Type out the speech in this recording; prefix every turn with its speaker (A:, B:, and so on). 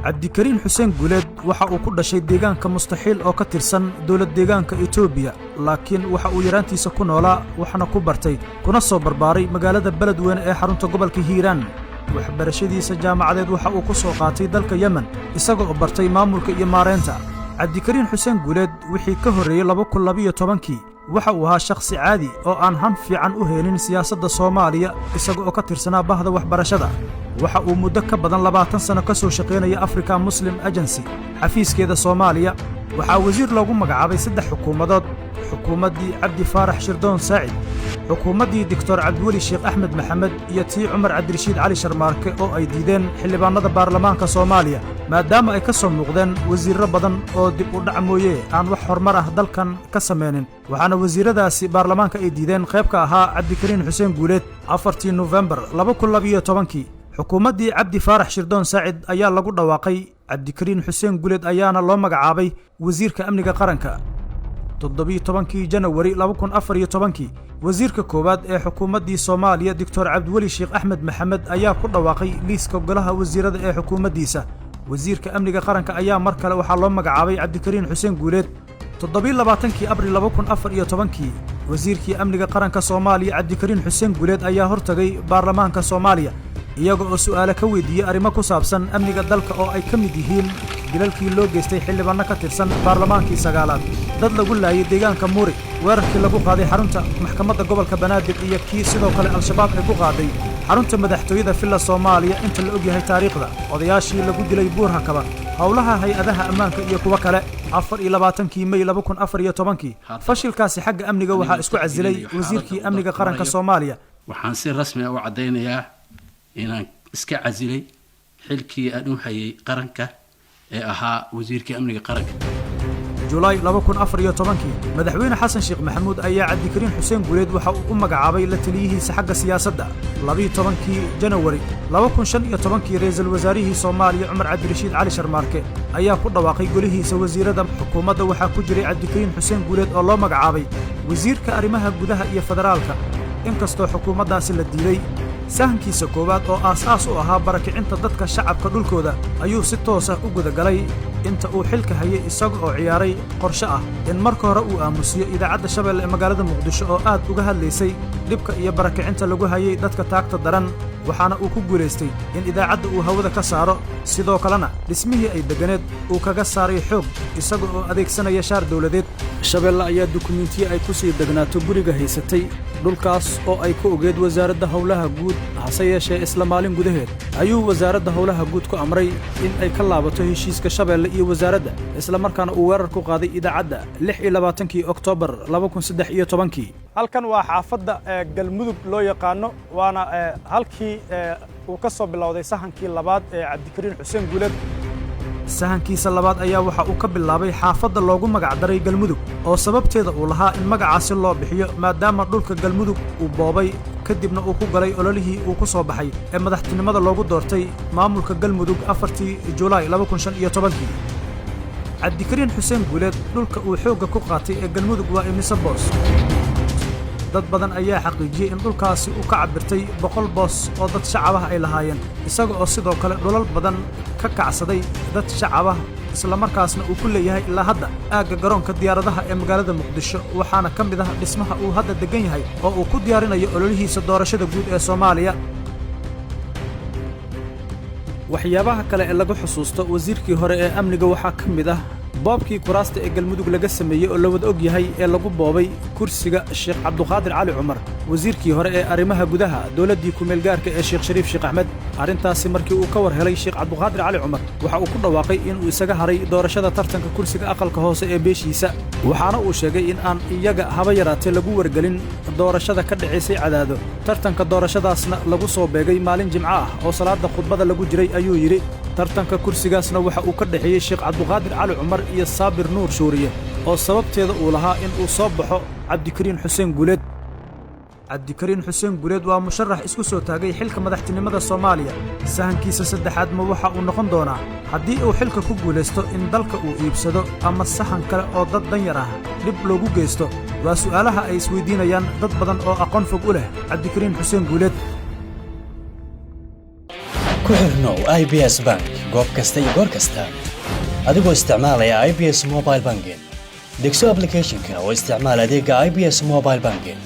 A: Cabdikariin Xuseen Guuleed waxa uu ku dhashay deegaanka Mustaxiil oo ka tirsan dowlad deegaanka Etoobiya, laakiin waxa uu yaraantiisa ku noolaa, waxna ku bartay, kuna soo barbaaray magaalada Beledweyne ee xarunta gobolka Hiiraan. Waxbarashadiisa jaamacadeed waxa uu ku soo qaatay dalka Yemen, isaga oo bartay maamulka iyo maareynta. Cabdikariin Xuseen Guuleed wixii ka horreeyey 2012-kii waxa uu ahaa shakhsi caadi oo aan han fiican u helin siyaasadda Soomaaliya, isaga oo ka tirsanaa bahda waxbarashada. Waxa uu muddo ka badan 20 sano ka soo shaqaynaya Africa Muslim Agency xafiiskeeda Soomaaliya. Waxaa wasiir loogu magacaabay saddex xukuumadood: xukuumaddii Cabdi Faarax Shirdoon Saacid, xukuumaddii Doctor Cabdiweli Sheekh Axmed Maxamed iyo tii Cumar Cabdirashiid Cali Sharmaarke, oo ay diideen xildhibaannada baarlamaanka Soomaaliya, maadaama ay ka soo muuqdeen wasiirro badan oo dib u dhac mooye aan wax horumar ah dalkan ka samaynin. Waxaana wasiirradaasi baarlamaanka ay diideen qayb ka ahaa Cabdikariin Xuseen Guuleed. 4-tii Nofembar 2012-kii xukuumaddii Cabdi Faarax Shirdoon Saacid ayaa lagu dhawaaqay. Cabdikariin Xuseen Guuleed ayaana loo magacaabay wasiirka amniga qaranka. 17-kii Janawari 2014-kii wasiirka koowaad ee xukuumaddii Soomaaliya, Doctor Cabdiweli Sheekh Axmed Maxamed, ayaa ku dhawaaqay liiska golaha wasiirada ee xukuumaddiisa. Wasiirka amniga qaranka ayaa mar kale waxaa loo magacaabay Cabdikariin Xuseen Guuleed. 27-kii Abril 2014-kii wasiirkii amniga qaranka Soomaaliya, Cabdikariin Xuseen Guuleed, ayaa hortagay baarlamaanka Soomaaliya, iyaga oo su'aale ka weydiiyey arrimo ku saabsan amniga dalka, oo ay ka mid yihiin dilalkii loo geystay xildhibaanno ka tirsan baarlamaankii sagaalaad, dad lagu laayay deegaanka Muuri, weerarkii lagu qaaday xarunta maxkamadda gobolka Banaadir iyo kii sidoo kale Al-Shabaab ay ku qaaday xarunta madaxtooyada Villa Soomaaliya inta la og yahay taariikhda, odayaashii lagu dilay Buurhakaba, howlaha hay-adaha ammaanka iyo kuwo kale. 24-kii Mey 2014-kii fashilkaasi xagga amniga waxaa isku casilay wasiirkii amniga qaranka Soomaaliya.
B: Waxaan si rasmi ah u caddaynayaa inaan iska casilay xilkii aan u hayay qaranka ee ahaa wasiirkii amniga qaranka.
A: Julaay 2014-kii Madaxweyne Xasan Sheekh Maxamuud ayaa Cabdikariin Xuseen Guuleed waxa uu u magacaabay la taliyihiisa xagga siyaasadda. 12-kii Janawari 2015-kii ra'iisul wasaarihii Soomaaliya, Cumar Cabdirashiid Cali Sharmaarke, ayaa ku dhawaaqay golihiisa wasiirada. Xukuumadda waxaa ku jiray Cabdikariin Xuseen Guuleed oo loo magacaabay wasiirka arrimaha gudaha iyo federaalka, inkastoo xukuumaddaasi la diiday. Sahankiisa koowaad, oo aas-aas u ahaa barakicinta dadka shacabka dhulkooda, ayuu si toos ah u gudagalay inta uu xilka hayay, isaga oo ciyaaray qorshe ah in marka hore uu aamusiyo Idaacadda Shabeelle ee magaalada Muqdisho, oo aad uga hadlaysay dhibka iyo barakicinta lagu hayay dadka taagta daran. Waxaana uu ku guulaystay in idaacadda uu hawada ka saaro, sidoo kalena dhismihii ay degganeed uu kaga saaray xoog, isaga oo adeegsanaya shaar dawladeed. Shabeelle ayaa dukumiintiye ay ku sii degnaato guriga haysatay dhulkaas oo ay ku ogeed Wasaaradda Howlaha Guud. Hase yeeshee, isla maalin gudaheed ayuu Wasaaradda Howlaha Guud ku amray in ay ka laabato heshiiska Shabeelle iyo wasaaradda, isla markaana uu weerar ku qaaday idaacadda 26-kii Oktoobar 2013-kii. Halkan waa xaafadda Galmudug loo yaqaano, waana halkii uu ka soo bilowday sahankii labaad ee Cabdikariin Xuseen Guuleed. Sahankiisa labaad ayaa waxa uu ka bilaabay xaafadda loogu magacdaray Galmudug, oo sababteeda uu lahaa in magacaasi loo bixiyo maadaama dhulka Galmudug uu boobay, kadibna uu ku galay ololihii uu ku soo baxay ee madaxtinimada loogu doortay maamulka Galmudug 4-tii Julaay 2015-kii. Cabdikariin Xuseen Guuleed dhulka uu xoogga ku qaatay ee Galmudug waa imise boos? Dad badan ayaa xaqiijiyey in dhulkaasi uu ka cabbirtay 100 boos oo dad shacab ah ay lahaayeen, isaga oo sidoo kale dhulal badan ka kacsaday dad shacab ah, islamarkaasna uu ku leeyahay ilaa hadda aagga garoonka diyaaradaha ee magaalada Muqdisho. Waxaana ka mid ah dhismaha uu hadda deggan yahay oo uu ku diyaarinayo ololihiisa doorashada guud ee Soomaaliya. Waxyaabaha kale ee lagu xusuusto wasiirkii hore ee amniga waxaa ka mid ah boobkii kuraasta ee Galmudug laga sameeyey, oo la wada og yahay, ee lagu boobay kursiga Sheekh Cabduqaadir Cali Cumar, wasiirkii hore ee arrimaha gudaha dowladdii kumeelgaarka ee Sheekh Shariif Sheekh Axmed. Arrintaasi markii uu ka war helay Sheekh Cabduqaadir Cali Cumar, waxa uu ku dhawaaqay inuu isaga haray doorashada tartanka kursiga aqalka hoose ee beeshiisa. Waxaana uu sheegay in aan iyaga haba yaraatee lagu wargelin doorashada ka dhacaysay Cadaado, tartanka doorashadaasna lagu soo beegay maalin Jimco ah oo salaadda khudbada lagu jiray, ayuu yidhi. Tartanka kursigaasna waxa uu ka dhexeeyey Sheekh Cabduqaadir Cali Cumar iyo Saabir Nuur Shuuriye, oo sababteeda uu lahaa in uu soo baxo Cabdikariin Xuseen Guuleed. Cabdikariin Xuseen Guuleed waa musharax isku soo taagay xilka madaxtinimada Soomaaliya. Sahankiisa saddexaad ma waxa uu noqon doonaa, haddii uu xilka ku guulaysto, in dalka uu iibsado ama sahan kale oo dad danyar ah dhib loogu geysto? Waa su'aalaha ay isweydiinayaan dad badan oo aqoon fog u leh Cabdikariin Xuseen Guuleed.
C: Ku xirnow IBS Bank goob kasta iyo goor kasta adigoo isticmaalaya IBS Mobile Banking. Degso applicationka oo isticmaal adeega IBS Mobile Banking.